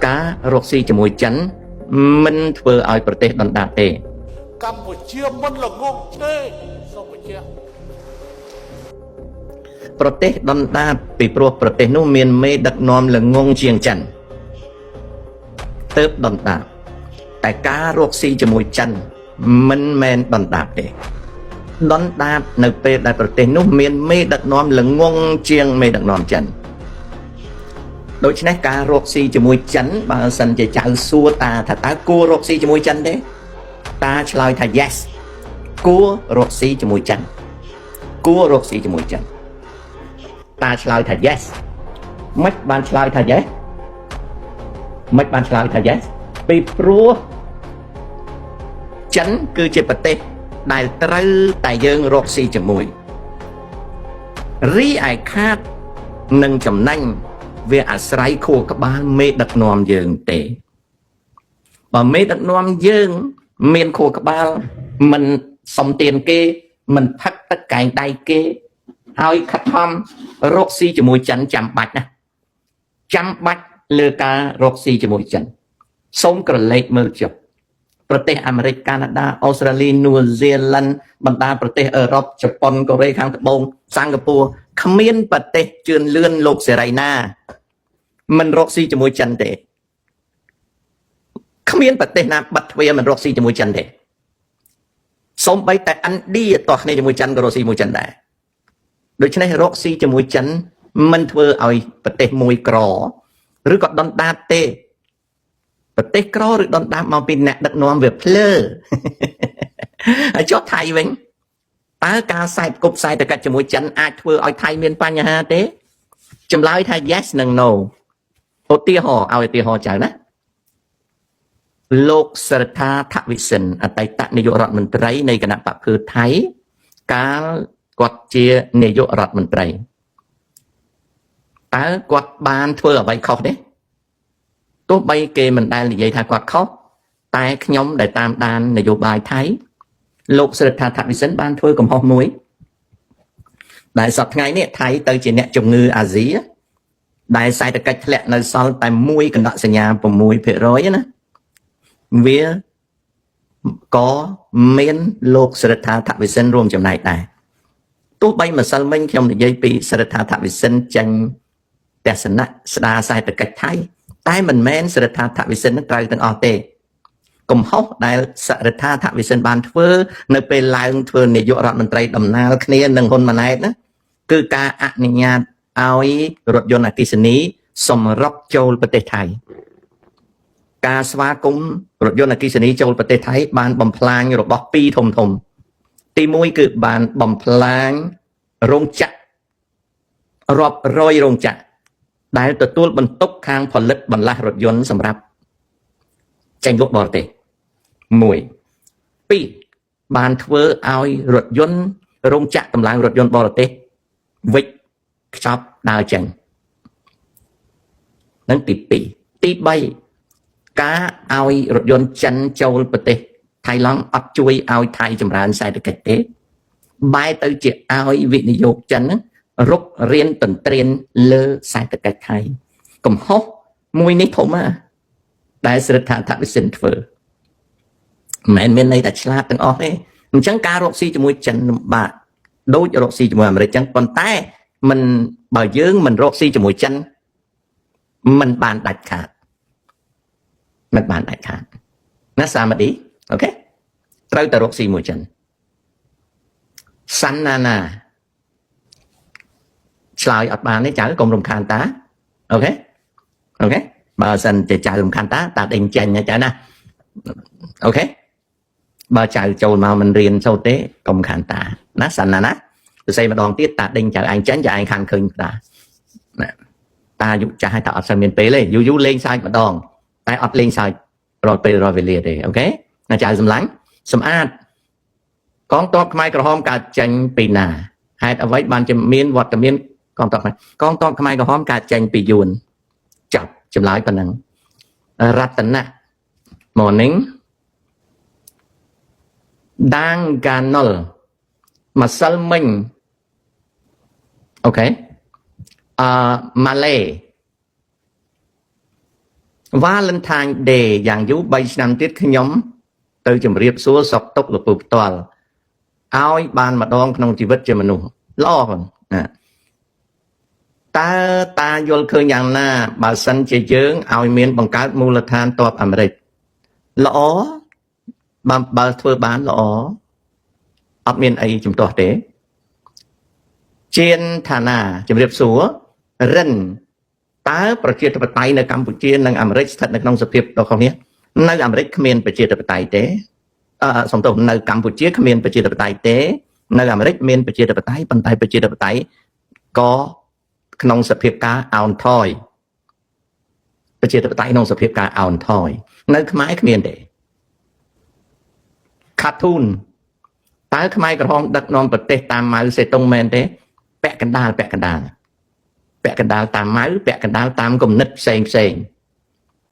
ការរកស៊ីជាមួយចិនមិនធ្វើឲ្យប្រទេសដុនដាបទេ កម្ពុជាមិនល្ងងទេសូមបញ្ជាក់ ប្រទេសដុនដាបពីព្រោះប្រទេសនោះមានមេដឹកនាំល្ងងជាងចិនទៅដុនដាបតែការរកស៊ីជាមួយចិនមិនមែនដុនដាបទេដុនដាបនៅពេលដែលប្រទេសនោះមានមេដឹកនាំល្ងងជាងមេដឹកនាំចិនដូច្នេះការរកស៊ីជាមួយចិនបើសិនជាចៅសួរតាថាតើគួររកស៊ីជាមួយចិនទេតាឆ្លើយថា yes គួររកស៊ីជាមួយចិនគួររកស៊ីជាមួយចិនតាឆ្លើយថា yes មិនបានឆ្លើយថា yes មិនបានឆ្លើយថា yes ពីព្រោះចិនគឺជាប្រទេសដែលត្រូវតែយើងរកស៊ីជាមួយរីឯខាតនិងចំណេញវាអាស្រ័យខួរក្បាលមេដឹកនាំយើងទេបើមេដឹកនាំយើងមានខួរក្បាលមិនសំទានគេមិនផឹកទឹកកែងដៃគេហើយខិតខំរកស៊ីជាមួយចិនចាំបាច់ណាចាំបាច់លើការរកស៊ីជាមួយចិនសូមក្រឡេកមើលចុះប្រទេសអាមេរិកកាណាដាអូស្ត្រាលីនូហ្សេឡង់បណ្ដាប្រទេសអឺរ៉ុបជប៉ុនកូរ៉េខាងត្បូងសិង្ហបុរីគ្មានប្រទេសជឿនលឿនលោកសេរីណាមិនរកស៊ីជាមួយចិនទេគ្មានប្រទេសណាបិទទ្វារមិនរកស៊ីជាមួយចិនទេសូម្បីតែឥណ្ឌាតោះគ្នាជាមួយចិនក៏រកស៊ីជាមួយចិនដែរដូច្នេះរកស៊ីជាមួយចិនមិនធ្វើឲ្យប្រទេសមួយក្រឬក៏ដុនដាបទេប្រទេសក្រឬដុនដាបមកពីអ្នកដឹកនាំវាភ្លើហើយចុះថៃវិញតើការខ្សែគប់ខ្សែតកិច្ចជាមួយចិនអាចធ្វើឲ្យថៃមានបញ្ហាទេចម្លើយថា yes និង no ឧទាហរណ៍ឲ្យឧទាហរណ៍ចៅណាលោកសរិទ្ធាថវិសិនអតីតនាយករដ្ឋមន្ត្រីនៃគណៈបក្សភឿថៃកាលគាត់ជានាយករដ្ឋមន្ត្រីតើគាត់បានធ្វើអ្វីខុសទេទោះបីគេមិនដែលនិយាយថាគាត់ខុសតែខ្ញុំដែលតាមដាននយោបាយថៃលោកសរិទ្ធាថវិសិនបានធ្វើកំហុសមួយដែលសប្តាហ៍ថ្ងៃនេះថៃទៅជាអ្នកជំងឺអាស៊ីដែលសេដ្ឋកិច្ចធ្លាក់នៅសល់តែ1កណ្ដកសញ្ញា6%ណាវាក៏មានលោកសរិទ្ធាថវិសិនរួមចំណែកដែរទោះបីម្សិលមិញខ្ញុំនិយាយពីសរិទ្ធាថវិសិនចេញទស្សនៈស្ដារសេដ្ឋកិច្ចថៃតែមិនមែនសរិទ្ធាថវិសិននឹងត្រូវទាំងអស់ទេកំហុសដែលសរិទ្ធាថវិសិនបានធ្វើនៅពេលឡើងធ្វើនាយករដ្ឋមន្ត្រីដំណើរគ្នានឹងហ៊ុនម៉ាណែតណាគឺការអនុញ្ញាតឲ្យរថយន្តអគ្គិសនីសម្រុកចូលប្រទេសថៃការស្វាគមន៍រថយន្តអគ្គិសនីចូលប្រទេសថៃបានបំផ្លាញរបស់ពីរធំធំទី1គឺបានបំផ្លាញរោងចក្ររាប់រយរោងចក្រដែលទទួលបន្ទុកខាងផលិតបន្លាស់រថយន្តសម្រាប់ចេញលក់បរទេស1 2បានធ្វើឲ្យរថយន្តរោងចក្រកម្លាំងរថយន្តបរទេសវិចខ្ចប់ដើរចេញនឹងទី2ទី3ការឲ្យរថយន្តចិនចូលប្រទេសថៃឡង់អត់ជួយឲ្យថៃចម្រើនសេដ្ឋកិច្ចទេបែរទៅជាឲ្យវិនិយោគចិនហ្នឹងរុករៀនទន្ទ្រានលើសេដ្ឋកិច្ចថៃកំហុសមួយនេះធំណាស់ដែលសរិទ្ធាថវិសិនធ្វើមិនមែនមានន័យថាឆ្លាតទាំងអស់ទេអញ្ចឹងការរកស៊ីជាមួយចិនលំបាកដូចរកស៊ីជាមួយអាមេរិកអញ្ចឹងប៉ុន្តែមិនបើយើងមិនរកស៊ីជាមួយចិនមិនបានដាច់ខាតមិនបានដាច់ខាតណាសាមឌីOK ត្រូវតែរកស៊ីមួយចិនសាន់ណាណាឆ្លើយអត់បានទេចៅកុំរំខានតា OK OK បើសិនជាចៅរំខានតាតាដេញចេញណាចៅណា OK បើចៅចូលមកមិនរៀនសូត្រទេកុំខានតាណាសាន់ណាណាសរសេរម្ដងទៀតតាដេញចៅឯងចេញចៅឯងខានឃើញតាណាតាយុចាស់ហើយតាអត់សូវមានពេលទេយូរយូរលេងសើចម្ដងតែអត់លេងសើចរាល់ពេលរាល់វេលាទេ OK ណាចៅសម្លាញ់សម្អាតកងទ័ពខ្មែរក្រហមកើតចេញពីណាហេតុអ្វីបានជាមានវត្តមានកងទ័ពខ្មែរកងទ័ពខ្មែរក្រហមកើតចេញពីយួនចាប់ចម្លើយប៉ុណ្ណឹងរតនៈ morning ដាងកាណុលម្សិលមិញ OK អឺម៉ាឡេ Valentine Day យ៉ាងយូរ3ឆ្នាំទៀតខ្ញុំទៅជម្រាបសួរសុខទុក្ខលោកពូផ្ទាល់ឲ្យបានម្ដងក្នុងជីវិតជាមនុស្សល្អបងណាតើតាយល់ឃើញយ៉ាងណា បើសិនជាយើងឲ្យមានបង្កើតមូលដ្ឋានទ័ពអាមេរិកល្អបើបើធ្វើបានល្អអត់មានអីជំទាស់ទេជៀនឋានាជំរាបសួររិនតើប្រជាធិបតេយ្យនៅកម្ពុជានិងអាមេរិកស្ថិតនៅក្នុងសភាពដ៏ខុសនេះនៅអាមេរិកគ្មានប្រជាធិបតេយ្យទេអឺសំទោសនៅកម្ពុជាគ្មានប្រជាធិបតេយ្យទេនៅអាមេរិកមានប្រជាធិបតេយ្យប៉ុន្តែប្រជាធិបតេយ្យក៏ក្នុងសភាពការអោនថយប្រជាធិបតេយ្យក្នុងសភាពការអោនថយនៅខ្មែរគ្មានទេខាធូនតើខ្មែរក្រហមដឹកនាំប្រទេសតាមម៉ៅសេតុងមែនទេពាក់កណ្ដាលពាក់កណ្ដាលពាក់កណ្ដាលតាមម៉ៅពាក់កណ្ដាលតាមគំនិតផ្សេងផ្សេង។